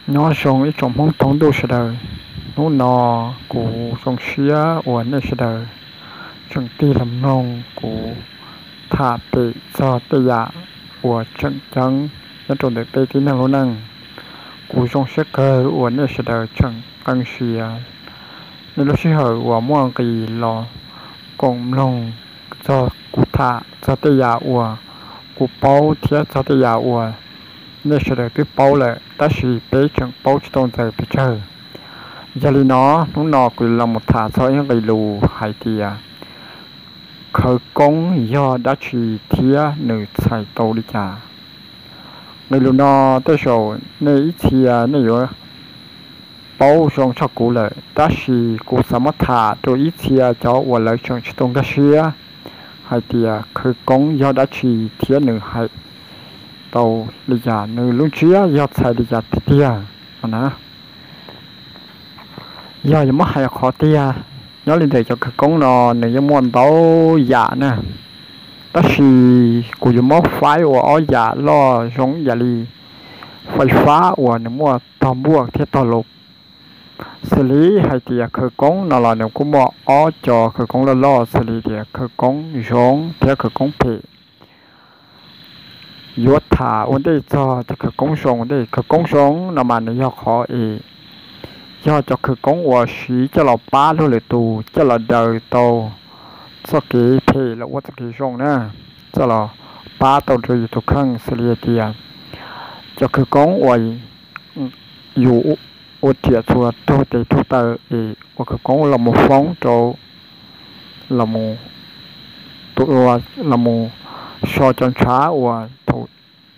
Nyob zoo ib tsoom Hmoob thoob ntuj sawv daws, hnub no kuv zoo siab uas nej sawv daws tseem tig los mloog kuv tham pem txog tej yam uas tseem ceeb nyob rau ntawm peb tib neeg lub neej. Kuv zoo siab kawg uas nej sawv daws tseem qee siav nej lub sij hawm uas muaj nqis los koom mloog txog kuv tham txog tej yam uas kuv paub thiab txog tej yam uas nej sawv daws twb paub lawm tab sis peb tseem paub tsis tau ntxaws pes tsawg. Yog li no, hnub no kuv los mus tham txog ib nqe lus hais tias khawv koob yog dab tsi thiab nws txhais tau li cas. Nqe lus no tej zaum nej ib txhia nej yuav paub zoo tshaj kuv lawm, tab sis kuv xav muab tham rau ib txhia cov uas lawv tseem tsis tau nkag siab hais tias khawv koob yog dab tsi thiab nws hais tau li cas, nws lub ntsiab yog txhais li cas tiag tiag no na. Yog yuav muab hais qhov tiag, nyob li ntawm cov khawv koob no nws yeej muaj ntau yam na, tab sis kuv yuav muab faib ua ob yam loj zoo yam li fais fab uas nws muaj tog npuaj thiab tog lus. Xws li hais tias khawv koob no los nws kuj muaj ob cov khawv koob loj loj xws li tias khawv koob zoo thiab khawv koob phem. Yuav tham ua ntej txog cov khawv koob zoo ua ntej. Khawv koob zoo no mas nws yog qhov es yog cov khawv koob uas siv coj los pab luag lwm tus coj los daws tau txoj kev phem los ua txoj kev zoo na, coj los pab tau rau yus tus kheej xws li hais tias cov khawv koob uas yus ua riam txhua raug tes raug taw es ua khawv koob los mus foob rau los mus, los mus so cov ntshav uas thaum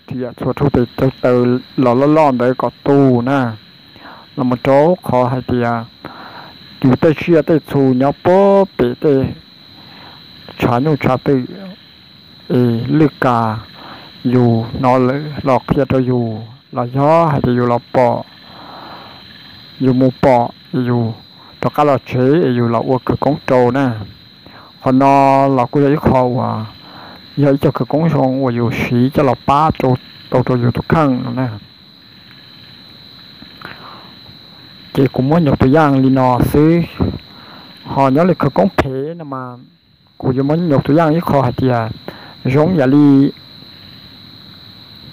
riam txhua raug tes raug taw los loj loj ntawd kom tu na, los mus rau qhov hais tias yus tej tsiaj tej txhu nyob puag pem tej tshav nyuj tshav twm es lwj kas yus hnov lawm los qhia rau yus los yog hais tias yus los pom, yus mus pom es yus rov qab los tsev es yus los ua khawv koob rau na. Qhov no los kuj yog ib qho uas yog ib co khawv koob zoo uas yus siv coj los pab tau rau yus tus kheej no na. Ces kuv muab nyuam tus yaj li no xwb. Ho nyob li khawv koob phem no mas kuv yuav muab nyuam tus yaj ib qho hais tias zoo yam li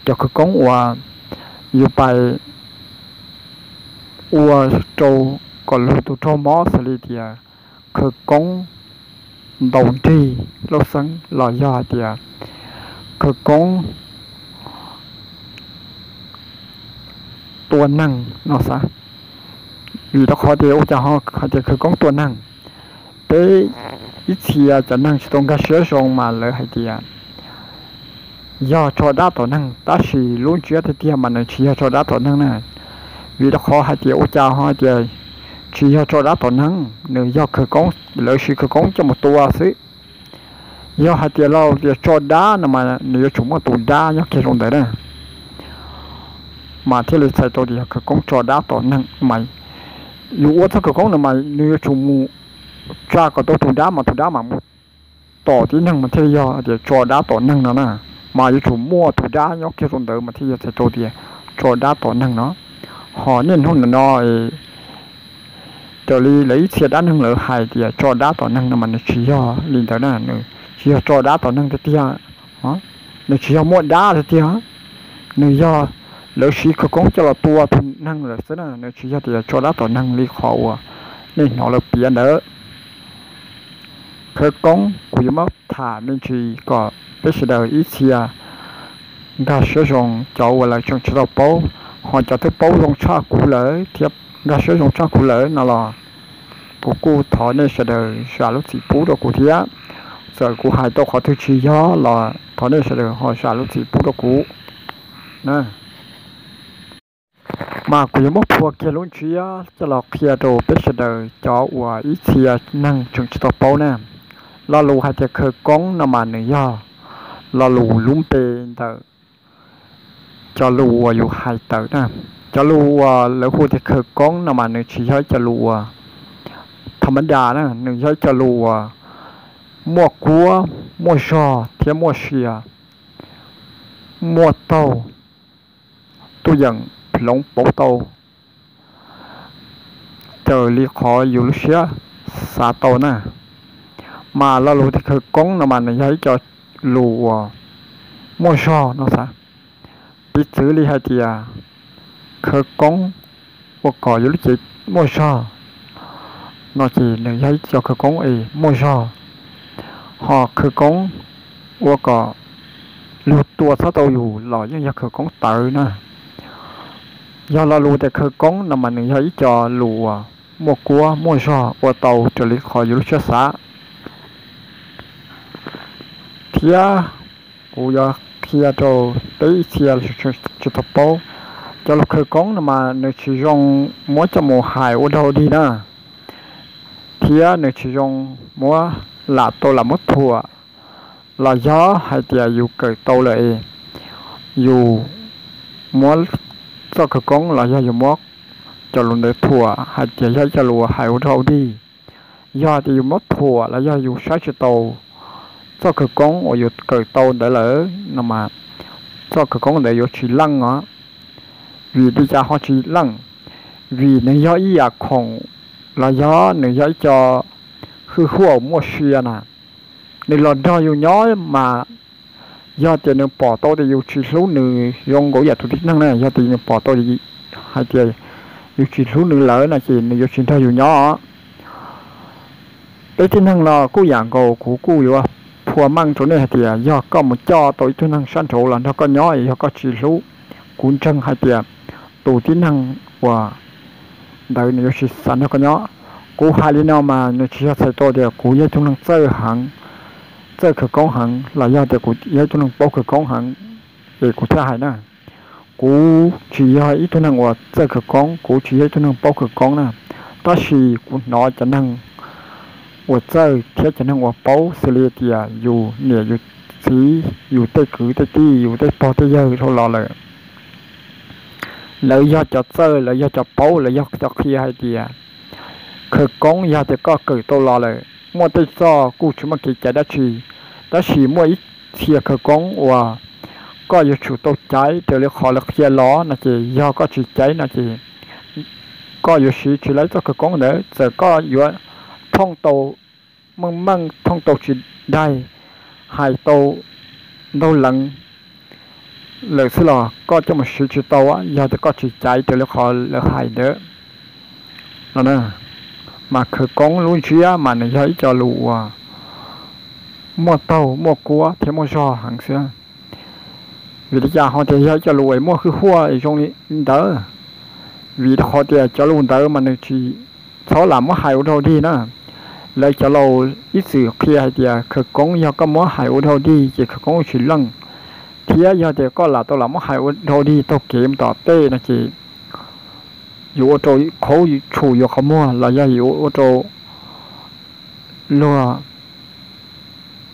cov khawv koob uas yus pais ua rau kom luag tus raug mob xws li tias khawv koob ntaus nrig lauj xeeb los yog hais tias khawv koob tua neeg no xav. Vim rau qhov tias ua cas ho hais tias khawv koob tua neeg? Peb ib txhia cov neeg tsis tau nkag siab zoo mas lawv hais tias yog tso dab tom neeg, tab sis lub ntsiab tiag tiag mas nws tsis yog tso dab tom neeg na. Vim rau qhov hais tias ua cas ho hais tias tsis yog tso dab tom neeg, nws yog khawv koob, lawv siv khawv koob coj mus tua xwb. Yog hais tias los tias tso dab no mas nws yuav tsum muaj tus dab nyob kiag rau ntawd na, mas thiaj li txhais tau tias yog khawv koob tso dab tom neeg mas yus ua txoj khawv koob no mas nws yuav tsum mus tsa kom tau tus dab mas tus dab mas mus tom tib neeg mas thiaj li yog tias tso dab tom neeg no na. Mas yuav tsum muaj tus dab nyob kiag rau ntawd mas thiaj yog txhais tau tias tso dab tom neeg no. Ho niaj hnub no raws li lawv ib txhia dab neeg lawv hais tias tso dab tom neeg no mas nws tsis yog li ntawd na, nws tsis yog tso dab tom neeg tiag tiag, nws tsis yog muaj dab tiag tiag, nws yog lawv siv khawv koob coj los tua tus neeg lawm xwb na, nws tsis yog tias tso dab tom neeg li qhov uas nej hnov lawv piav ntawd. Khawv koob kuv yuav muab tham me ntsis kom peb sawv daws ib txhia nkag siab zoo, cov uas lawv tseem tsis tau paub, ho cov twb paub zoo tshaj kuv lawm thiab nkag siab zoo tshaj kuv lawm no los kuv kuj thov nej sawv daws zam lub txim pub rau kuv thiab. Txawm kuv hais tau qhov twg tsis yog los thov nej sawv daws ho zam lub txim pub rau kuv. Mas kuv yuav muab phua kiag lub ntsiab coj los qhia rau peb sawv daws cov uas ib txhia neeg tseem tsis tau paub na. Lo lus hais tias khawv koob no mas nws yog lo lus lub npe ntawm cov lus uas yus hais tawm na. Cov lus uas lawv hu tias khawv koob no mas nws tsis yog ib co lus uas tham ma das na, nws yog ib co lus uas muaj kuab, muaj zog thiab muaj sia, muaj taug, tuaj yeem hloov pauv tau raws li qhov yus lub siab xav tau na. Mas lo lus tias khawv koob no mas nws yog ib co lus uas muaj zog no xav. Piv txwv li hais tias khawv koob ua kom yus lub cev muaj zog no ces nws yog ib co khawv koob es muaj zog. Ho khawv koob ua kom luag tua txhob tau yus los yeej yog khawv koob tawv na. Yog lo lus tias khawv koob no mas nws yog ib co lus uas muaj kuab muaj zog ua tau raws li qhov yus lub siab xav. Thiab kuv yuav qhia rau peb ib txhia tsis tau paub. Cov lus khawv koob no mas nws tsis zoo muab coj mus hais ua dog dig na, thiab nws tsis zoo muab lam tau lam muab thuam. Los yog hais tias yus kawm tau lawm es yus muab txoj khawv koob los yog yus muab cov lus ntawd thuam hais tias yog ib co lus hais ua dog dig. Yog tias yus muab thuam los yog yus saib tsis taus txoj khawv koob uas yus kawm tau ntawd lawm no mas txoj khawv koob ntawd yuav tsis leej os. Vim li cas ho tsis leej? Vim nws yog ib yam khoom los yog nws yog ib co hwj huaj muaj sia na. Nws los nrog yus nyob mas yog tias nws pom tau tias yus tsis hlub nws zoo nkaus yam tus tib neeg na, yog tias nws pom tau hais tias yus tsis hlub nws lawm no ces nws yuav tsis nrog yus nyob. Peb tib neeg no kuj yam nkaus, kuv kuj yuav phua meej rau nej hais tias yog koj mus coj tau ib tug neeg sab nraud los nrog koj nyob es yog koj tsis hlub, kuv ntseeg hais tias tus tib neeg uas ntawd nws yuav tsis xav nrog koj nyob. Kuv hais li no mas nws tsis yog txhais tau tias kuv yog ib tug neeg txawj heev, txawj khawv koob heev los yog tias kuv yog ib tug neeg paub khawv koob heev es kuv thiaj hais na. Kuv tsis yog ib tug neeg uas txawj khawv koob, kuv tsis yog ib tug neeg paub khawv koob na. Tab sis kuv hnov cov neeg uas txawj thiab cov neeg uas paub xws li tias yus niam yus txiv, yus tej kwv tej tij, yus tej pog tej yawg dhau los lawm, lawv yog cov txawj, lawv yog cov paub, lawv yog cov qhia hais tias khawv koob yog tias koj kawm tau los lawm muaj tej txoj kuj tsis muaj kev cai dab tsi, tab sis muaj ib txhia khawv koob uas koj yuav tsum tau caiv raws li qhov lawv qhia los no ces yog koj tsis caiv no ces koj yuav siv tsis laib txoj khawv koob ntawd. Txawm koj yuav thooj tau meej meej, thooj tau tsis daig, hais tau ntau leev lawm xwb los koj coj mus siv tsis tau yog tias koj tsis caiv raws li qhov lawv hais ntawd no. Mas khawv koob lub ntsiab mas nws yog ib co lus uas muaj taug muaj kuab thiab muaj zog heev xwb. Vim li cas ho tias yog ib co lus es muaj hwj huaj zoo li ntawd? Vim rau qhov tias cov lus ntawd mas nws tsis txhob lam muab hais ua dog dig na. Lawv cov laus ib txwm qhia hais tias khawv koob yog koj muab hais ua dog dig ces khawv koob tsis leej, thiab yog tias koj lam tau lam muab hais ua dog dig taug kev mus tom tej no ces yuav ua rau qhov tshum yuav qhov muag los yog yuav ua rau luag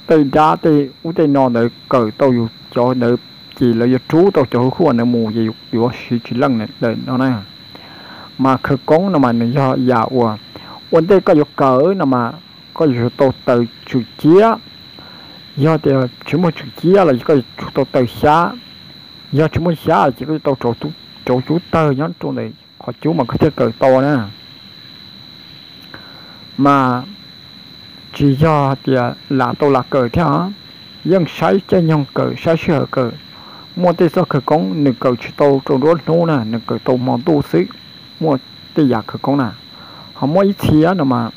tej dab tej ub tej no ntawd kawm tau yus cov ntawd ces lawv yuav rub tau cov hwj huaj ntawd mus ces yuav siv tsis leej lawm no na. Mas khawv koob no mas nws yog yam uas ua ntej koj yuav kawm no mas koj yuav tsum tau taws tswm ciab. Yog tias tsis muaj tswm ciab los koj yuav tsum tau taws xyab. Yog tsis muaj xyab ces koj yuav tau rauv cub tawg nyob rau ntawm qhov cub mas koj thiaj kawm tau na. Mas tsis yog tias lam tau lam kawm thiab, yeej saib caij nyoog kawm, saib sij hawm kawm. Muaj tej txoj khawv koob nws kawm tsis tau rau nruab hnub na, nws kawm tau hmo ntuj xwb. Muaj tej yam khawv koob na, ho muaj ib txhia no mas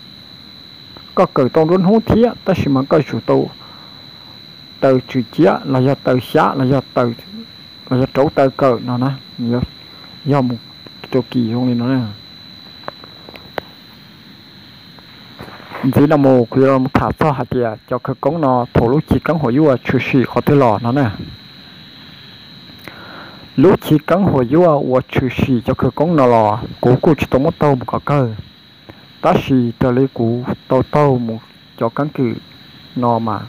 koj kawm tau nruab hnub thiab tab sis mas koj yuav tsum tau taws tswm ciab los yog taws xyab los yog rauv taws kawm no na. Yog mus rau kim zoo li no na. Ntxiv no mus kuv yuav los tham txog hais tias cov khawv koob no thaum lub chiv keeb huam yuaj tshwm sim qhov twg los no na. Lub chiv keeb huam yuaj uas tshwm sim cov khawv koob no los kuv kuj tsis tau muab taug mus kom kawg, tab sis raws li kuv tau taug mus cov keeb kwm no mas,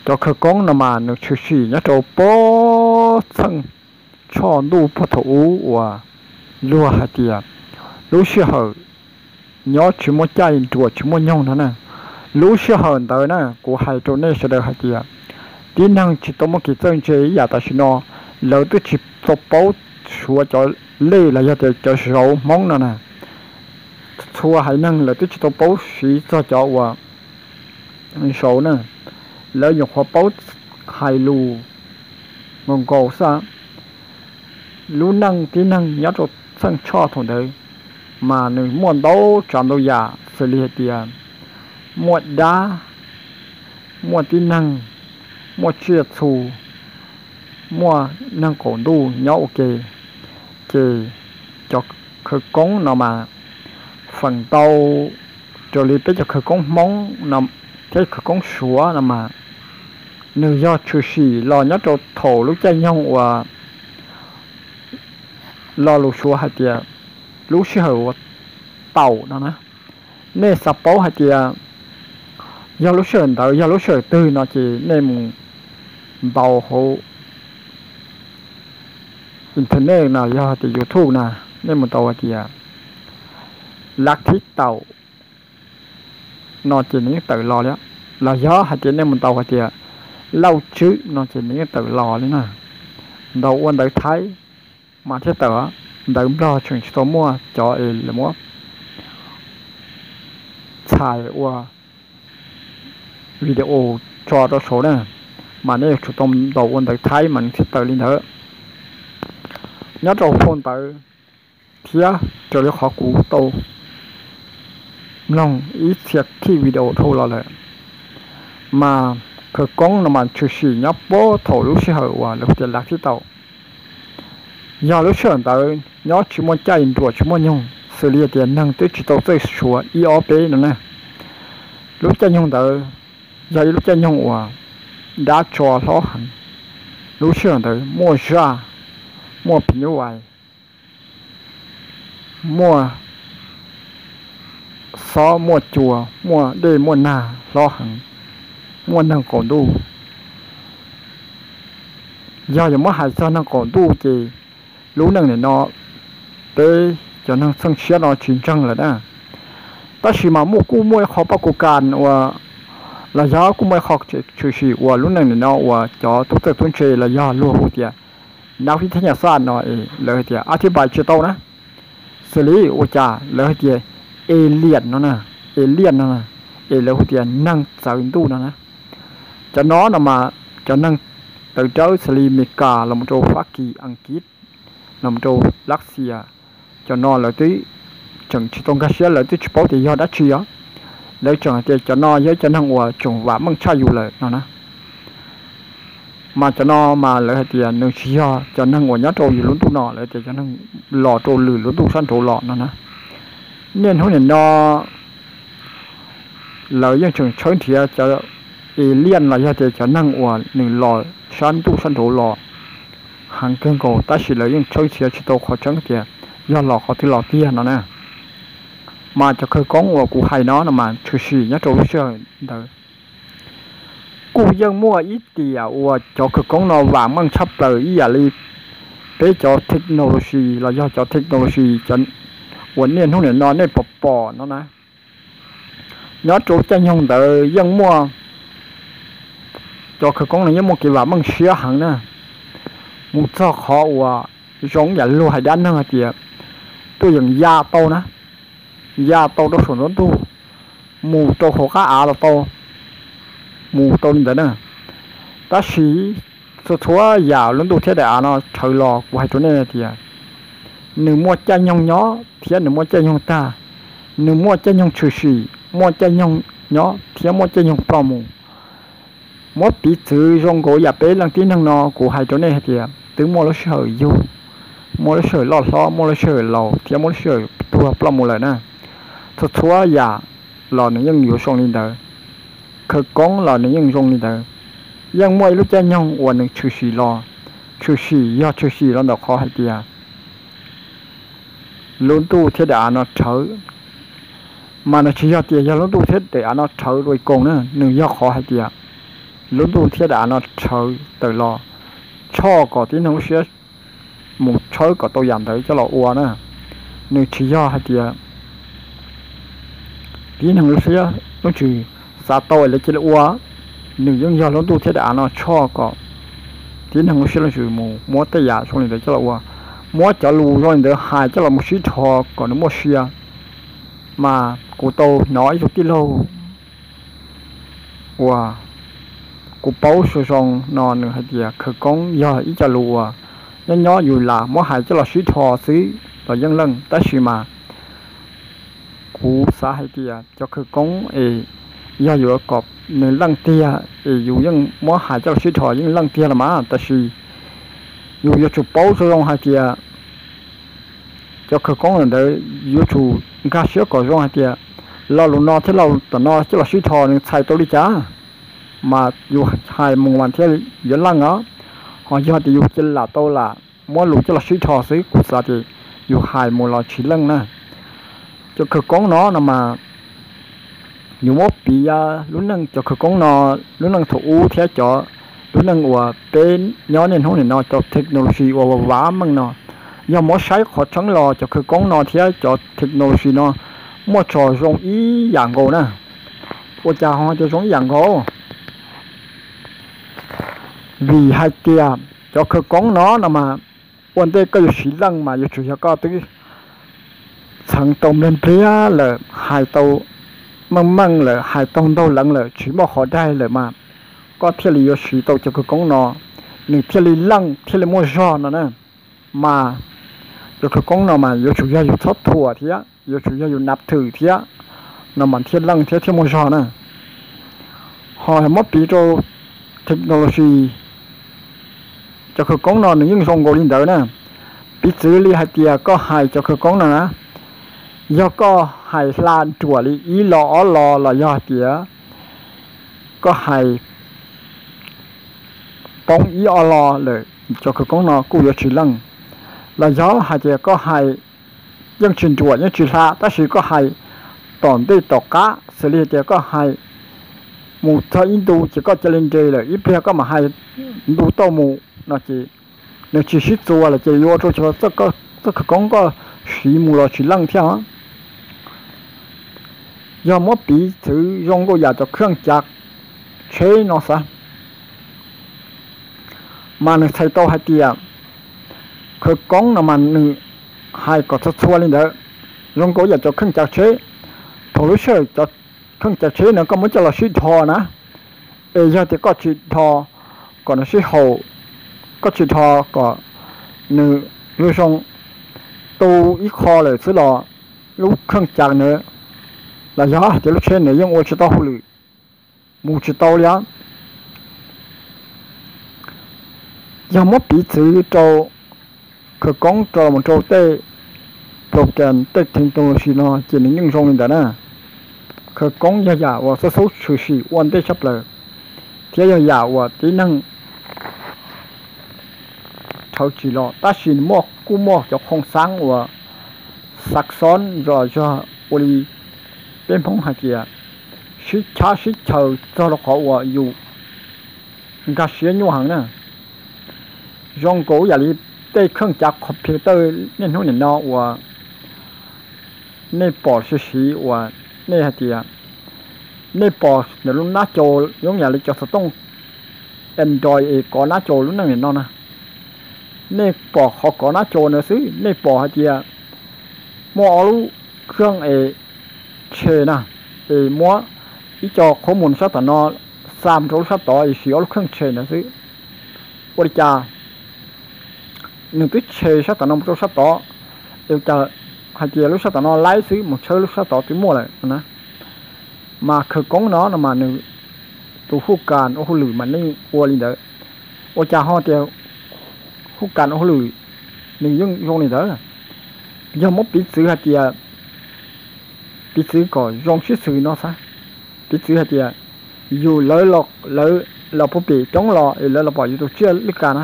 cov khawv koob no mas nws tshwm sim nyob rau pob txheej tshoj ntuj puag thaum ub uas luag hais tias lub sij hawm nyob tsis muaj caij nruas tsis muaj nyoog no na. Lub sij hawm ntawd na kuv hais rau nej sawv daws hais tias tib neeg tsis tau muaj kev txawj ntse ib yam tam sim no, lawv twb tsis tau paub suav cov lej los yog tias cov zauv Hmoob no na. txhua haiv neeg lawv twb tsis tau paub siv txog cov uas saud na, lawv nyuam qhuav paub hais lus nkaus nkaus xwb. Lub neej tib neeg nyob rau txheej tshoj thaum ntawd mas nws muaj ntau tsav ntau yam xws li hais tias muaj dab, muaj tib neeg, muaj tsiaj txhu, muaj neeg qaum ntuj nyob ua ke. Ces cov khawv koob no mas feem ntau raws li peb cov khawv koob Hmoob no thiab khawv koob Suav no mas nws yog tshwm sim los nyob rau thaum lub caij nyoog uas lo lus Suav hais tias lub sij hawm uas taum no na. Nej xav paub hais tias yog lub sij hawm ntawd yog lub sij hawm twg no ces nej mus ntaus hauv internet no yog tias YouTube na, nej mus ntaus hais tias lav thib taum no ces nws yeej tawm los li. Los yog hais tias nej mus ntaus hais tias lauj tswb no ces nws yeej tawm los li na. Ntaus ua ntawv Thaib mas thiaj tawm, ntawv Nplog tseem tsis tau muaj cov es lawv muab txhais ua video tso rau saud na, mas nej yuav tsum tau ntaus ua ntawv Thaib mas nws thiaj tawm li ntawd. Nyob rau phau ntawv thiab raws li qhov kuv tau mloog ib txhia khij video dhau los lawm, mas khawv koob no mas tshwm sim nyob puag thaum lub sij hawm uas lawv hu tias lav thib taum. Yog lub sij hawm ntawd nyob tsis muaj caij nruam tsis muaj nyoog xws li tias neeg twb tsis tau txawj suav ib ob peb no na. Lub caij nyoog ntawd yog ib lub caij nyoog uas dab tsov hlob heev. Lub sij hawm ntawd muaj zaj, muaj phim nyuj vais, muaj xob muaj cua, muaj dej muaj nag hlob heev, muaj neeg qaum ntuj. Yog yuav muab hais txog neeg qaum ntuj ces lub neej nim no peb cov neeg txheej tshiab no tsis ntseeg lawm na. Tab sis mas muaj kuj muaj ib qho paj ku kas uas los yog kuj muaj ib qho tshwm sim uas lub neej nim no uas cov tub txawj tub ntse los yog luag hu tias nav vib thab nyas xaj no es lawv hais tias a thib pais tsis tau na. Xws li ua cas lawv hais tias alien no na, alien no na, es lawv hu tias neeg txawv ntuj no na. Cov no no mas cov neeg tawv dawb xws li Mes Kas los rau Fab Kis, Askiv, los rau Lav Xias, cov no lawv twb tseem tsis tau nkag siab, lawv twb tsis paub tias yog dab tsi os. Lawv tseem hais tias cov no yog cov neeg uas tseem vam meej tshaj yus lawm no na. Mas cov no mas lawv hais tias nws tsis yog cov neeg uas nyob rau yus lub ntuj no, lawv tias cov neeg los rau lwm lub ntuj sab nraud los no na. Niaj hnub nim no lawv yeej tseem tshawb nrhiav cov alien los yog tias cov neeg uas nws los sab ntuj sab nraud los heev kawg nkaus, tab sis lawv yeej tshawb nrhiav tsis tau qhov tseeb tias yog los qhov twg los tiag no na. Mas cov khawv koob uas kuv hais no no mas tshwm sim nyob rau lub sij hawm ntawd. Kuj yeej muaj ib tiam uas cov khawv koob no vam meej tshaj plaws ib yam li peb cov technology los yog cov technology uas niaj hnub nim no nej pom pom no na. Nyob rau caij nyoog ntawd yeej muaj cov khawv koob no yeej muaj kev vam meej siab heev na, mus txog qhov uas zoo yam luag hais dab neeg hais tias tuaj yeem ya tau na, ya tau rau saum nruab ntug, mus rau hauv qab av los tau, mus tau li ntawd na. Tab sis txhua txhua yam lub ntuj thiab daim av no rhawv los kuv hais rau nej tias nws muaj caij nyoog nyob thiab nws muaj caij nyoog tag, nws muaj caij nyoog tshwm sim, muaj caij nyoog nyob thiab muaj caij nyoog ploj mus. Muab piv txwv zoo nkaus yam peb leej tib neeg no kuv hais rau nej hais tias twb muaj lub sij hawm yug, muaj lub sij hawm loj hlob, muaj lub sij hawm laus thiab muaj lub sij hawm tuag ploj mus lawm na. Txhua txhua yam los nws yeej yuav zoo li ntawd, khawv koob los nws yeej zoo li ntawd. Yeej muaj ib lub caij nyoog uas nws tshwm sim los, tshwm sim yog tshwm sim los ntawm qhov hais tias lub ntuj thiab daim av no rhawv, mas nws tsis yog tias yog lub ntuj thiab daim av no rhawv dua koos na, nws yog qhov hais tias lub ntuj thiab daim av no rhawv tawm los tshoj kom tib neeg lub siab mus tshawb kom tau yam ntawd coj los ua na. Nws tsis yog hais tias tib neeg lub siab lub ntsws xav tau es lawv cia li ua, nws yeej yog lub ntuj thiab daim av no tshoj kom tib neeg lub siab lub ntsws mus muab tej yam zoo li ntawd coj los ua, muab cov lus zoo li ntawd hais coj los mus sib dhos kom nws muaj sia. Mas kuv tau hnov ib tug tij laug uas kuv paub zoo zoo no nws hais tias khawv koob yog ib co lus uas nyob nyob yus lam muab hais coj los sib dhos xwb los yeej leej, tab sis mas kuv xav hais tias cov khawv koob es yog yuav kom nws leej tiag es yus yeej muab hais coj los sib dhos yeej leej tiag los mas, tab sis yus yuav tsum paub zoo zoo hais tias cov khawv koob ntawd yuav tsum nkag siab kom zoo hais tias lo lus no thiab lo lus tom no coj los sib dhos nws txhais tau li cas, mas yus hais mus mas thiaj yuav leej os. Ho yog tias yus cia li lam tau lam muab lus coj los sib dhos xwb kuv xav tias yus hais mus los tsis leej na. Cov khawv koob no no mas yus muab piv lub neej cov khawv koob no, lub neej thaum ub thiab cov lub neej uas peb nyob niaj hnub nim no cov technology uas vav meej no, yog muab saib qhov tseeb los cov khawv koob no thiab cov technology no muaj tso zoo ib yam nkaus na. Ua cas ho tias zoo ib yam nkaus? Vim hais tias cov khawv koob no no mas ua ntej koj yuav siv leej mas yuav tsum yog koj twb txheev tau npliag npliag lawm, hais tau meej meej lawm, hais tau ntaug leev lawm, tsis muaj qhov daig lawm mas koj thiaj li yuav siv tau cov khawv koob no, nws thiaj li leej thiaj li muaj zog no na. Mas cov khawv koob no mas yuav tsum yog yus txhob thuam thiab yuav tsum yog yus nab thwm thiab no mas thiaj leej thiab thiaj muaj zog na. Ho muab piv rau technology, cov khawv koob no nws yeej zoo nkaus li ntawd na. Piv txwv li hais tias koj hais cov khawv koob no na, yog koj hais hla nruam li ib lo ob lo los yog hais tias koj hais poob ib ob lo lawm, cov khawv koob no kuj yuav tsis leej. Los yog hais tias koj hais yeej tsis nruam yeej tsis hla tab sis koj hais tom ntej tom qab xws li hais tias koj hais mus txog ib ntu ces koj cia li nres lawm ib pliag koj mam hais ntu toj mus no ces nws tsis sib txuas lawm ces yuav ua rau txoj khawv koob koj siv mus los tsis leej thiab. Yog muab piv txwv zoo nkaus yam cov kheej cav tsheb no xav, mas nws txhais tau hais tias khawv koob no mas nws hais kom txhua txhua li ntawd. Zoo nkaus yam cov kheej cav tsheb, thaum lub sij hawm cov kheej cav tsheb no koj muab coj los sib dhos na, es yog tias koj tsis dhos kom nws sib haum, koj tsis dhos kom nws zoo zoo, tu ib qho lawm xwb los lub kheej cav na, los yog hais tias lub tsheb na yeej ua tsis tau hauj lwm, mus tsis tau li os. Yog muab piv txwv rau khawv koob rau mus rau tej program tej technology no ces nws yeej zoo li ntawd na. Khawv koob yog yam uas xub xub tshwm sim ua ntej tshaj plaws thiab yog yam uas tib neeg rhawv tsis los tab sis muaj kuj muaj cov qhoo xaab uas xav xob zos zog ua li peb Hmoob hais tias sib chab sib chaws txog rau qhov uas yus nkag siab nyuaj heev na. Zoo nkaus yam li tej kheej cav computer niaj hnub nim no uas nej pom siv siv uas nej hais tias nej pom ntawm lub nab cau zoo yam li cov xov tooj Android es kov nab cau lub neej nim no na. Nej pom qhov kov nab cau na xwb nej pom hais tias muaj ob lub kheej es tshem na, es muab ib co qhuab mus sab tom no xa mus rau lub sab tod es siv ob lub kheej tshem ntawd xwb. Ua li cas nws twb tshem sab tom no mus rau sab tod, es cas hais tias lub sab tom no laib xwb mus tshawb lub sab tod twb muaj lawm na. Mas khawv koob no no mas nws tus huj kas ua hauj lwm mas yeej ua li ntawd. Ua cas ho tias huj kas ua hauj lwm nws yeej zoo li ntawd? Yog muab piv txwv hais tias, piv txwv kom zoo sib xws no xav, piv txwv hais tias yus lawv, lawv los puag pem roob los es lawv los pom yus tus tsiaj lwj kas na,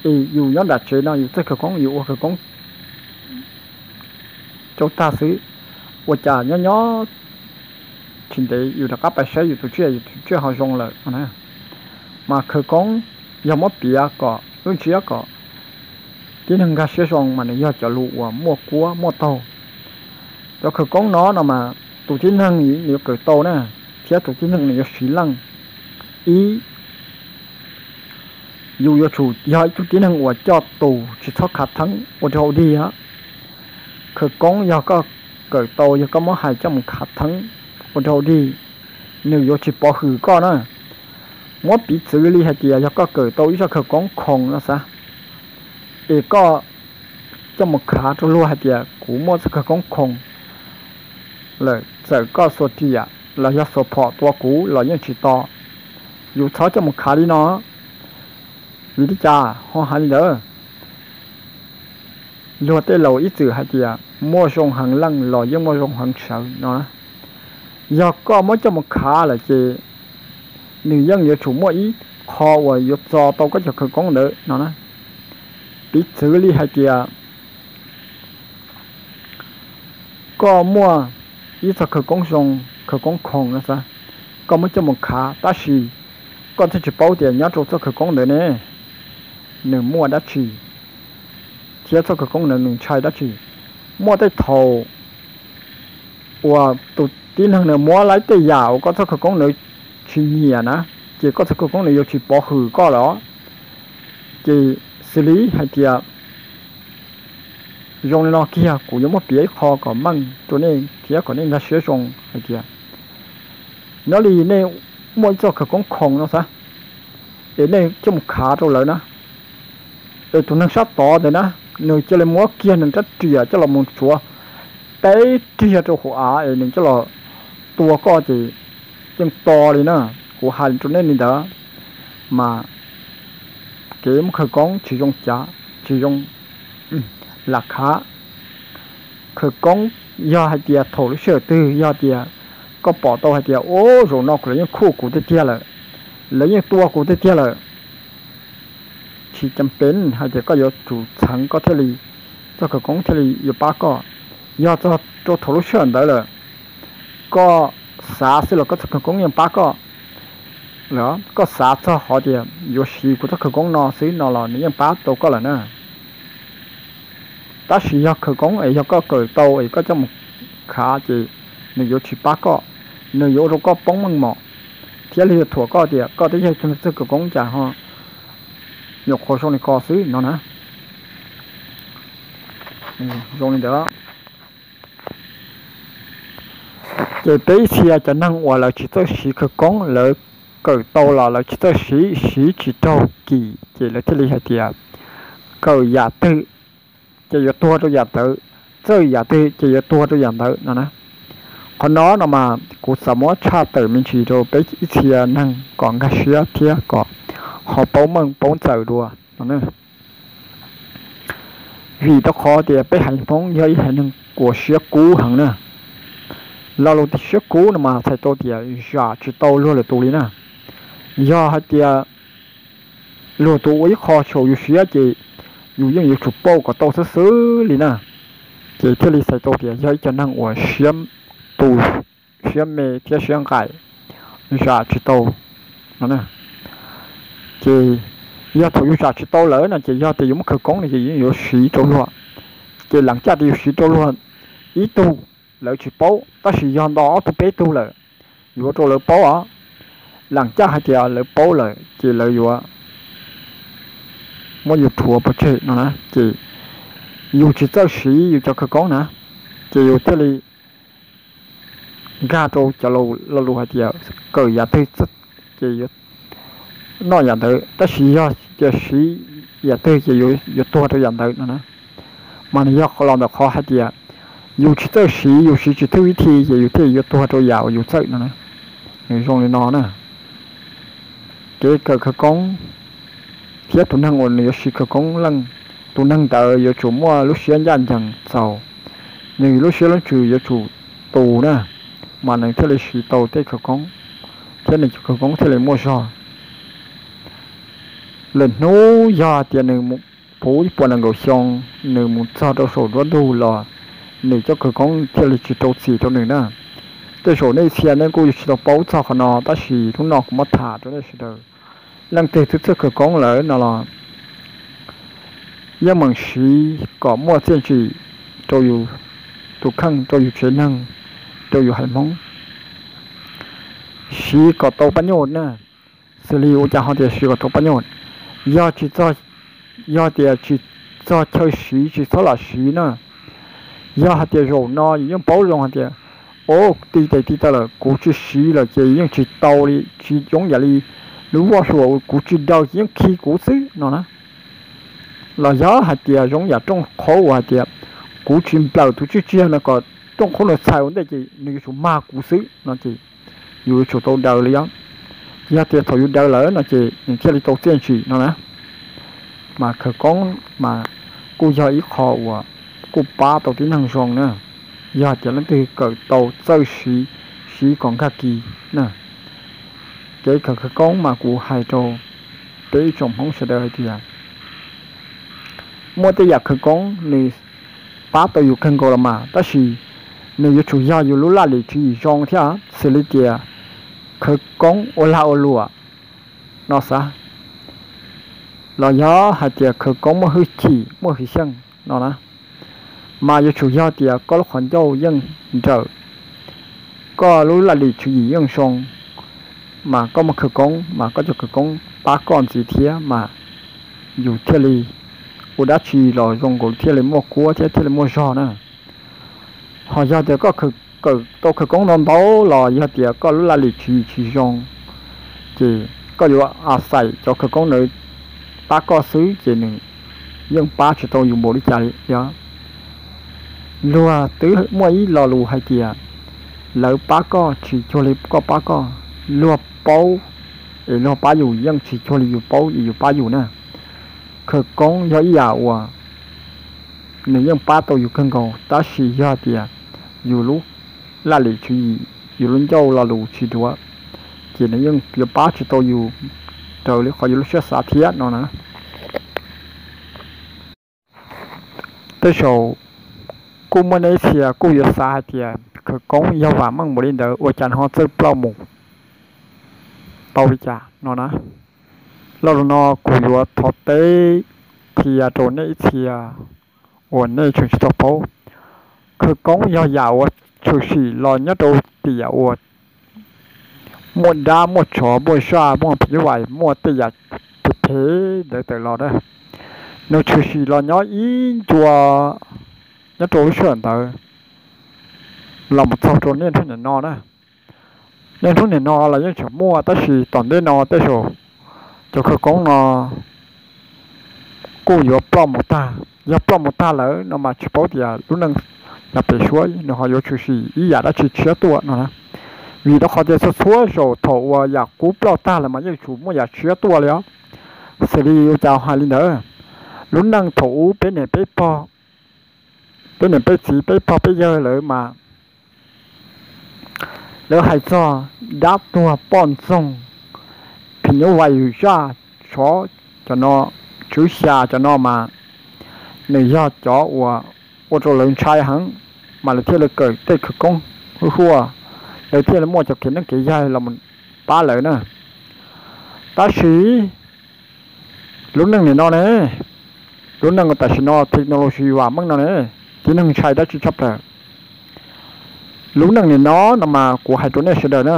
es yus nyob nram tsev no yus txawj khawv koob yus ua khawv koob rau tag xwb, ua cas nyob nyob tsis ntev yus rov qab pais saib yus tus tsiaj, yus tus tsiaj ho zoo lawm na. Mas khawv koob yog muab piav kom lub ntsiab kom tib neeg nkag siab zoo mas nws yog cov lus uas muaj kuab muaj taug. Cov khawv koob no no mas tus tib neeg nws yuav kawm tau na, thiab tus tib neeg nws yuav siv leej. Ib, yus yuav tsum yog ib tug tib neeg uas coj tus tsis txhob khav theeb ua rau hauv dig. Khawv koob yog koj kawm tau yog koj muab hais coj mus khav theeb ua rau dig, nws yuav tsis pov hwm koj na. Muab piv txwv li hais tias yog koj kawm tau ib txoj khawv koob khoom no xav, es koj coj mus khav rau luag hais tias kuv muaj txoj khawv koob khoom lawm, txawm koj xuas riam los yog xuas phom tua kuv los yeej tsis to. Yus txhob coj mus khav li no. Vim li cas ho hais li ntawd? Luag tej laus ib txwm hais tias muaj zoo heev leej los yeej muaj zoo heev sawv no. Yog koj muab coj mus khav lawm ces nws yeej yuav tsum muaj ib qho uas yuav txo tau koj cov khawv koob ntawd no na. Piv txwv li hais tias koj muaj ib txoj khawv koob zoo, khawv koob khoom no xav, koj muab coj mus khav tab sis koj twb tsis paub tias nyob rau txoj khawv koob ntawd ne nws muaj dab tsi, thiab txoj khawv koob ntawd nws ntshai dab tsi. Muaj tej thaum uas tus tib neeg nws muab laib tej yam uas koj txoj khawv koob ntawd tsis nyiam na, ces koj txoj khawv koob ntawd yuav tsis pov hwm koj lawm. Ces xws li hais tias zoo li no kiag kuv yuav muab piav ib qho kom meej rau nej thiab kom nej nkag siab zoo hais tias nyob li nej muaj ib txoj khawv koob khoom no xav, es nej coj mus khav rau lawv na, es tus neeg sab tod ntawd na, nws cia li muab kiag nws rab riam coj los mus tsuav teb riag rau hauv av es nws coj los tua koj ces yeej to li na. Kuv hais rau nej li ntawd mas kev muab khawv koob tsis zoo cav, tsis zoo lam khav. Khawv koob yog hais tias thaum lub sij hawm twg yog tias koj pom tau hais tias ub zaum no lawv yeej khuj kuv tiag tiag lawm, lawv yeej tua kuv tiag tiag lawm, tsis cam pem hais tias koj yuav tsum txheev koj thiaj li, txoj khawv koob thiaj li yuav pab koj. Yog txog rau thaum lub sij hawm ntawd lawm, koj xav xwb los koj txoj khawv koob yeej pab koj. Koj xav txog qhov tias yuav siv kuv txoj khawv koob no xwb no los nws yeej pab tau koj lawm na. Tab sis yog khawv koob es yog koj kawm tau es koj coj mus khav ces nws yuav tsis pab koj, nws yuav ua rau koj poob meej mom thiab li yuav thuam koj tias koj twb yog ib tug txawj khawv koob cas ho nyuam qhuav zoo li ko xwb no na. Zoo li ntawd. Ces peb ib txhia cov neeg uas lawv tsis txawj siv khawv koob, lawv kawm tau los lawv tsis txawj siv, siv tsis raug kim ces lawv thiaj li hais tias kawm yam twg ces yuav tuag rau yam ntawd, txawj yam twg ces yuav tuag rau yam ntawd no na. Qhov no no mas kuv xav muab tshaj tawm me ntsis rau peb ib txhia neeg kom nkag siab thiab kom ho paub meej paub ntxaws dua no. Vim rau qhov tias peb haiv Hmoob yog ib haiv neeg uas siab kub heev na. Lo lus tias siab kub no mas txhais tau tias zam tsis tau luag lwm tus li na. Yog hais tias luag tus ua ib qho saum yus siab ces yus yeej yuav tsum pauj kom tau xwb xwb li na. Ces thiaj li txhais tau tias yog ib co neeg uas siab tu, siab me thiab siab nqaim, zam tsis tau no. Ces yog thaum yus zam tsis tau lawm no ces yog tias yus muaj khawv koob no ces yus yeej yuav siv rau luag. Ces lam caj tias yus siv rau luag ib tug lawv tsis paub, tab sis yog nto ob tug peb tug lawm yuav ua rau lawv paub os. Lam caj hais tias lawv paub lawm ces lawv yuav muab yus rhuav pov tseg no na. Ces yus tsis txawj siv yus cov khawv koob na, ces yus thiaj li nkag rau cov lo lus hais tias kawm yam twg ces yuav noj yam ntawd, tab sis yog tias siv yam twg ces yuav tuag rau yam ntawd no na. Mas nws yog los ntawm qhov hais tias yus tsis txawj siv, yus siv tsis thwj vib thi ces yus thiaj yuav tuag rau yam uas yus txawj no na. Nws zoo li no na. Kev kawm khawv koob thiab tus neeg uas nws yuav siv khawv koob leej, tus neeg ntawd yuav tsum muaj lub siab ncaj ncees txaus, nws lub siab lub ntsws yuav tsum tus na, mas nws thiaj li siv tau tej khawv koob, thiab nws cov khawv koob thiaj li muaj zog. Lwm hnub yog tias nws puv ib puas nees nkaum xyoo, nws mus txog rau saum nruab ntug los nws cov khawv koob thiaj li tsis rau txim rau nws na. Tej zaum nej txhia nej kuj yuav tsis tau paub txog qhov no, tab sis hnub no kuv muab tham rau nej sawv daws. Leej twg twb txawj khawv koob lawm no los yeej meem siv kom muaj txiaj ntsig rau yus tus kheej, rau yus tsev neeg, rau yus haiv Hmoob. Siv kom tau paj nyuj na. Xws li ua cas ho tias siv kom tau paj nyuj? Yog tsis txog, yog tias tsis txog chaw siv tsis txhob lam siv na. Yog hais tias zaum no yus yeej paub zoo hais tias, o, ti tes ti taw lawm kuv tsis siv lawm ces yeej tsis tau li, tsis zoo yam li lub vaj hluas uas kuv tsis daws ces yeej khi kuv xwb no na. Los yog hais tias zoo yam rooj qhab uas hais tias kuv tsis nplawm tus tswj tsiag no kom rooj qhab no txhais ua ntej ces nws yuav tsum mag kuv xwb no ces yus yuav tsum tau daws li os. Yog tias thaum yus daws lawm no ces nws thiaj li tau txiaj ntsig no na. Mas khawv koob mas kuj yog ib qho uas kuj pab tau tib neeg zoo na, yog hais tias leej twg kawm tau txawj siv, siv kom nkag kis na. Kev kawm khawv koob mas kuv hais rau peb ib tsoom Hmoob sawv daws hais tias muaj tej yam khawv koob nws pab tau yus kawg nkaus los mas, tab sis nws yuav tsum yog yus lub laj lim tswv yim zoo thiab, xws li tias khawv koob ua lag ua luam no xav, los yog hais tias khawv koob muaj hwj chim muaj hwj xyeej no na, mas yuav tsum yog tias koj lub qhov ncauj yeej nrawm, koj lub laj lim tswv yim yeej zoo, mas koj muaj khawv koob mas koj cov khawv koob pab koj ntxiv thiab mas yus thiaj li ua dab tsi los zoo nkaus thiaj li muaj kuab thiab thiaj li muaj zog na. Ho yog tias koj kawm tau khawv koob ntau ntau los yog tias koj lub laj lim tswv yim tsis zoo, ces koj yuav a xais cov khawv koob ntawd pab koj xwb ces nws yeej pab tsis tau yus npaum li cas li os. Luag twb muaj ib lo lus hais tias, lawv pab koj tsis cuag li koj pab koj, luag paub es luag pab yus yeej tsis cuag li yus paub es yus pab yus na. Khawv koob yog ib yam uas nws yeej pab tau yus kawg nkaus, tab sis yog tias yus lub laj lim tswv yim, yus lub ncauj lo lus tsis duav, ces nws yeej yuav pab tsis tau yus raws li qhov yus lub siab xav thiab no na. Tej zaum kuj muaj nej ib txhia kuj yuav xav hais tias khawv koob yog vam meej npaum li ntawd ua cas ho txawj ploj mus tau li cas no na. Lo lus no kuv yuav thov teb qhia rau nej ib txhia uas nej tseem tsis tau paub. Khawv koob yog yam uas tshwm sim los nyob rau tiam uas muaj dab muaj tsov muaj zaj muaj phim nyuj vais muaj tej yam phem phem ntawd tawm los na. Nws tshwm sim los nyob ib ncua nyob rau lub sij hawm ntawd los mus txog rau niaj hnub nim no na. Niaj hnub nim no los yeej tseem muaj tab sis tom ntej no tej zaum cov khawv koob no kuj yuav ploj mus tag. Yog ploj mus tag lawm no mas tsis paub tias lub neej yav pem suab nws ho yuav tshwm sim ib yam dab tsi tshiab tuaj no na. Vim rau qhov tias txhua txhua zaus thaum uas yam qub ploj tag lawm mas yeej tsum muaj yam tshiab tuaj li os. Xws li ua cas hais li ntawd, lub neej thaum ub peb niam peb pog, peb niam peb txiv peb pog peb yawg lawv mas lawv hais txog dab tuag poj ntxoog, phim nyuj vais zaj tsov cov no, tswv xya cov no mas nws yog cov uas ua rau lawv ntshai heev, mas lawv thiaj li kawm tej khawv koob huaj huaj, lawv thiaj li muaj cov kev neej kev yaig los pab lawv na. Tab sis lub neej nim no ne, lub neej tam sim no technology vam meej no ne, tib neeg ntshai dab tsi tshaj plaws. Lub neej nim no no mas kuv hais rau nej sawv daws na,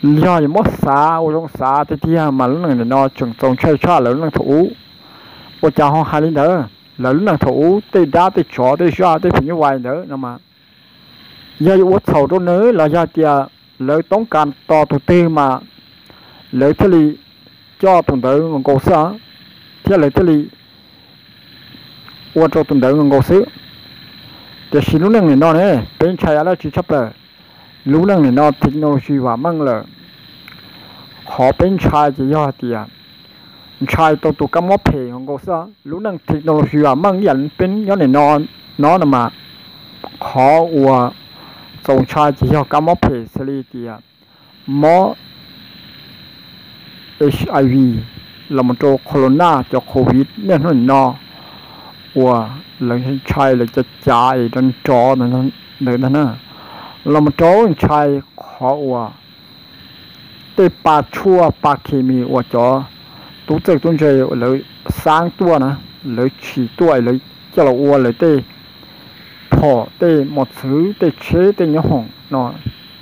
yog yuav muab xav ua zoo xav tiag tiag mas lub neej nim no tseem txaus ntshai tshaj lawv lub neej thaum ub. Ua cas ho hais li ntawd? Lawv lub neej thaum ub tej dab tej tsov tej zaj tej phim nyuj vais ntawd no mas yog yuav ua txhaum rau nws los yog tias lawv toob kas tos tus twg mas lawv thiaj li coj tus ntawd nkaus xwb, thiab lawv thiaj li ua rau tus ntawd nkaus xwb. Tiam sis lub neej nim no ne, peb ntshai dab tsi tshaj plaws. Lub neej nim no technology vam meej lawm, qhov peb ntshai ces yog hais tias ntshai tau tus kab mob phem nkaus xwb. Lub neej technology vam meej ib yam peb nyob nim no no no mas qhov uas txaus ntshai ces yog kab mob phem xws li tias mob HIV los mus rau corona, cov covid niaj hnub nim no uas lawv ntshai lawv cav cav es rov nrov ntawd ntag na, los mus rau ntshai qhov uas tej pa tshuaj pa khes mis uas cov tub txawj tub ntse lawv xab tuaj na, lawv tshim tuaj lawv coj los ua lawv tej phom tej mos txwv tej tsheb tej nyob hoom no,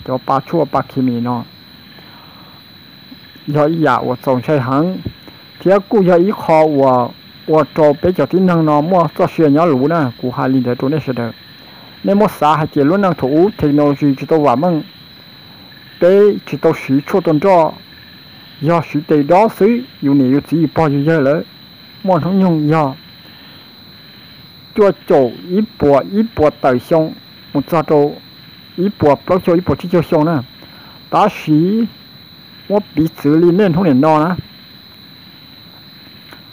cov pa tshuaj pa khes mis no yog ib yam uas txaus ntshai heev, thiab kuj yog ib qho uas ua rau peb cov tib neeg no muaj txoj sia nyob luv na. Kuv hais li ntawd rau nej sawv daws. Nej muab xav hais tias lub neej thaum ub technology tsis tau vam meej, peb tsis tau siv tshuaj tua nroj, yog siv tes dob xwb yus niam yus txiv yus pog yus yawg lawv muaj hnub nyoog yog cuaj caum ib puas ib puas tawm xyoo mus txog rau ib puas plaub caug ib puas tsib caug xyoo na. Tab sis muab piv txwv li nej hnub nim no na,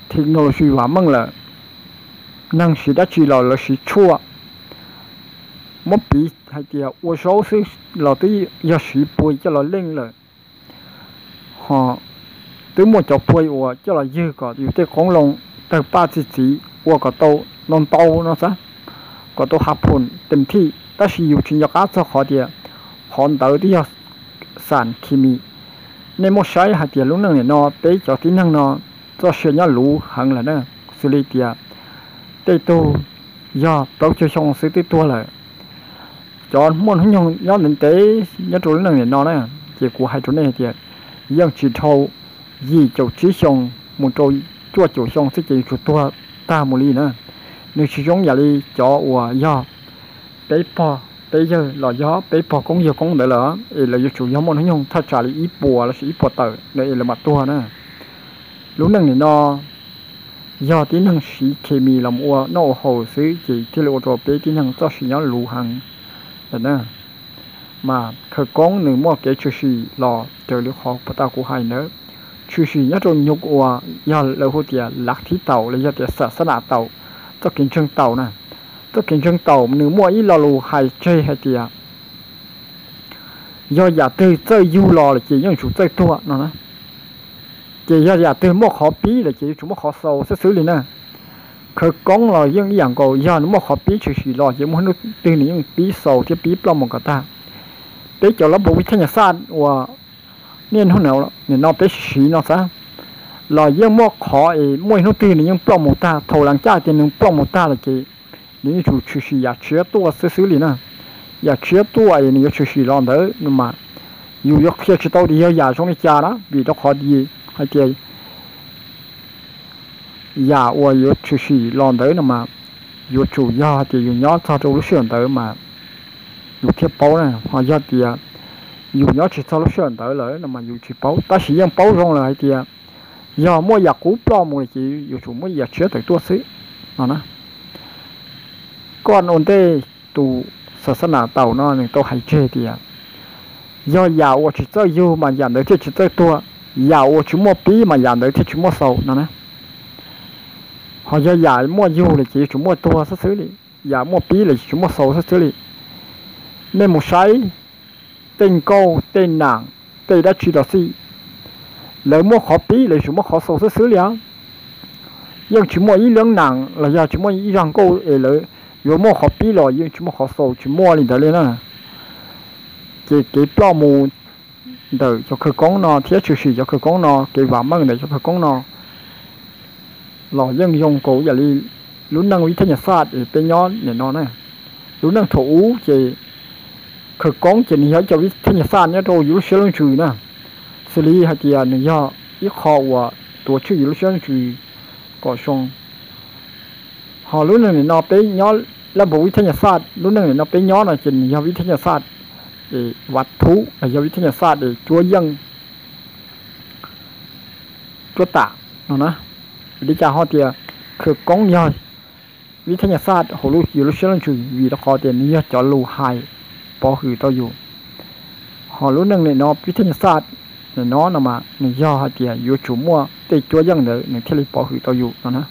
technology vam meej lawm, neeg siv dab tsi los lawv siv tshuaj. Muab piv hais tias ua zaub xwb los twb yog siv pua coj los leej lawm, ho twb muaj cov pua uas coj los ywg kom yus tej qoob loo tawg paj txi txiv ua kom tau ntau ntau no xav, kom tau hav phum teem thij, tab sis yus tsis nco qab txog qhov tias qhov ntawd twb yog xam khi mi. Nej muaj saib hais tias lub neej nim no peb cov tib neeg no txoj sia nyob luv heev lawm na, xws li tias tej tug yog plaub caug xyoo xwb twb tuag lawm. Cov muaj hnub nyoog nyob ntev ntev nyob rau lub neej nim no na, ces kuv hais rau nej hais tias yeej tsis dhau yim caum tsib xyoo mus rau cuaj caum xyoo xwb ces yuav tsum tuag tag mus li na. Nws tsis zoo yam li cov uas yog peb pog peb yawg los yog peb pog koob yawg koob ntawd lawm es lawv yuav tsum yog muaj hnub nyoog thaj tsam li ib puas los sis ib puas tawm na es lawv mam tuag na. Lub neej nim no yog tib neeg siv khi mi los ua noj ua haus xwb ces thiaj li ua rau peb tib neeg txoj sia nyob luv heev lawm na. Mas khawv koob nws muaj kev tshwm sim los raws li qhov puag ta kuv hais ntawd, tshwm sim nyob rau nyuv uas yog lawv hu tias lav thib taum los yog tias xam xab nam taum, txoj kev ntseeg taum na. Txoj kev ntseeg taum nws muaj ib lo lus hais tseg hais tias yog yam twg txawj yug los lawm ces yeej tsum txawj tuag no na. Ces yog yam twg muaj qhov pib lawm ces yuav tsum muaj qhov xaus xwb xwb li na. Khawv koob los yeej ib yam nkaus, yog nws muaj qhov pib tshwm sim los ces muaj hnub twg nws yeej pib xaus thiab pib ploj mus kom tag. Peb cov lab npaum vib thaj nyas xaj uas niaj hnub nim no peb siv no xav los yeej muaj qhov es muaj ib hnub twg nws yeej ploj mus tag. Thaum lees caj tias nws ploj mus tag lawm ces nws yeej tsum tshwm sim yam tshiab tuaj xwb xwb li na. Yam tshiab tuaj es nws yuav tshwm sim los ntawd no mas yus yuav qhia tsis tau tias yog yam zoo li cas na, vim rau qhov hais tias yam uas yuav tshwm sim los ntawd no mas yuav tsum yog hais tias yus nyob txog rau lub sij hawm ntawd mas yus thiaj paub na. Ho yog tias yus nyob tsis txog lub sij hawm ntawd lawm no mas yus tsis paub, tab sis yeej paub zoo lawm hais tias yog muaj yam qub ploj mus lawm ces yuav tsum muaj yam tshiab tawm tuaj xwb no na. Koj ua ntej tus xam xab nam taum no nws tau hais tseg tias yog yam uas tsis txawj yug mas yam ntawd thiaj tsis txawj tuag, yam uas tsis muaj pib mas yam ntawd thiaj tsis muaj xaus no na. Ho yog yam muaj yug lawm ces yuav tsum muaj tuag xwb xwb li, yam muaj pib lawm ces tsis muaj xaus xwb xwb li. Nej mus saib tej nkauj tej nam tej dab tsi los xij, lawv muaj qhov pib lawv yuav tsum muaj qhov xaus xwb xwb li os. Yeej tsis muaj ib leeb nam los yog tsis muaj ib zaj nkauj es lawv yuav muaj qhov pib los yeej tsis muaj qhov xaus, tsis muaj li ntawd li na. Ces kev ploj mus ntawm cov khawv koob no thiab tshwm sim cov khawv koob no, kev vam meej ntawm cov khawv koob no los yeej zoo nkaus yam li lub neej vib thaj nyas xaj es peb nyob nim no na. Lub neej thaum ub ces khawv koob ces nws yog ib co vib thaj nyas xaj nyob rau yus lub siab lub ntsws na, xws li hais tias nws yog ib qho uas tuav tswj yus lub siab lub ntsws kom zoo. Ho lub neej nim no peb nyob lab npaum vib thaj nyas xaj, lub neej nim no peb nyob no ces nws yog vib thaj nyas xaj es vav thub los yog vib thaj nyas xaj es cuab yeej, cuab tam no na. Vim li cas ho tias khawv koob yog vib thaj nyas xaj hauv yus lub siab lub ntsws? Vim rau qhov tias nws yog cov lus hais pov hwm rau yus. Ho lub neej nim no vib thaj nyas xaj nim no no mas nws yog hais tias yuav tsum muaj tej cuab yeej ntawd nws thiaj li pov hwm tau yus no na.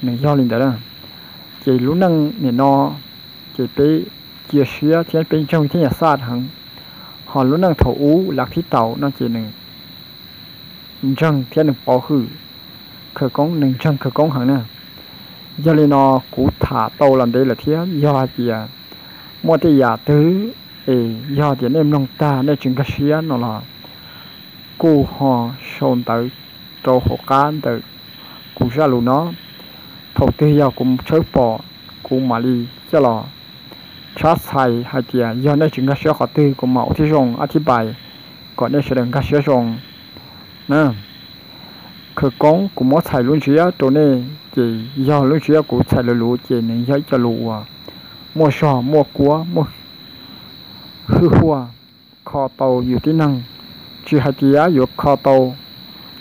Nws yog li ntawd na. Ces lub neej nim no ces peb cia siab thiab peb ntseeg vib thaj nyas xaj heev. Ho lub neej thaum ub lav thib taum no ces nws ntseeg thiab nws pov hwm khawv koob, nws ntseeg khawv koob heev na. Yog li no kuv tham tau los ntev lawm thiab yog hais tias muaj tej yam twg es yog tias nej mloog tag nej tsis nkag siab no los kuj ho sau ntawv rau hauv qab ntawm kuv zaj lus no. Thaum twg yog kuv tshawb pom kuv mam li coj los tshab txhais hais tias yog nej tsis nkag siab qhov twg kuv mam ua thiab zoo ab thib pais kom nej sawv daws nkag siab zoo na. Khawv koob, kuv muab txhais lub ntsiab rau nej ces yog lub ntsiab kuv txhais lus lus ces nws yog ib co lus uas muaj zog, muaj kuab, muaj hwj huaj, kho tau yus tib neeg. Tsis hais tias yuav kho tau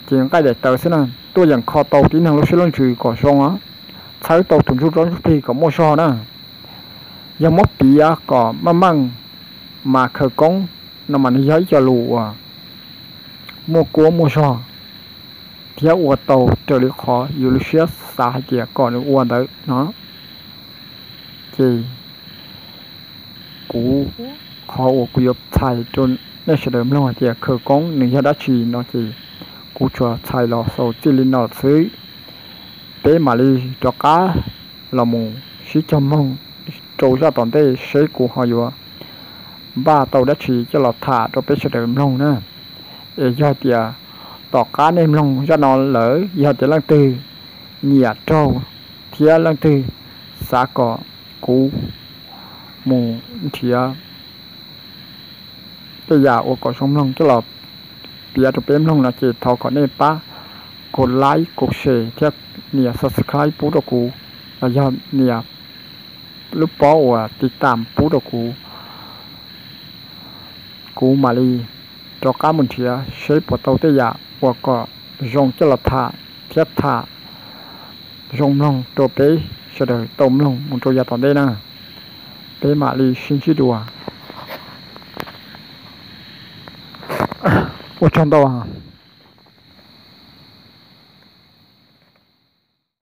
ces nqaij daim tawv xwb na, tuaj yeem kho tau tib neeg lub siab lub ntsws kom zoo, txhawb tau tus ntsuj tsob ntsuj plig kom muaj zog na. Yog muab piav kom meej meej mas khawv koob no mas nws yog ib co lus uas muaj kuab muaj zog thiab ua tau raws li qhov yus lub siab xav hais tias kom nws ua ntawd no. Ces kuv, qhov uas kuv yuav txhais rau nej sawv daws mloog hais tias khawv koob nws yog dab tsi no ces kuv tsuas txhais los xaus txij li no xwb. Peb mam li rov qab los mus sib cog mloog rau zaj tom ntej seb kuv ho yuav npaj tau dab tsi coj los tham rau peb sawv daws mloog na. Es yog tias tom qab nej mloog zaj no lawm yog tias leej twg nyiam raug thiab leej twg xav kom kuv mus nrhiav tej yam uas kom zoo mloog coj los piav rau peb mloog no ces thov kom nej pab kom like, kom share thiab nias subscribe pub rau kuv, los yog nias lub pob uas tiv tam pub rau kuv. Kuv mam li rov qab mus nrhiav seb puas tau tej yam uas kom zoo coj los tham thiab tham zoo mloog rau peb sawv daws tau mloog mus rau yav tom ntej na. Peb mam li sib ntsib dua. Ua tsaug ntau.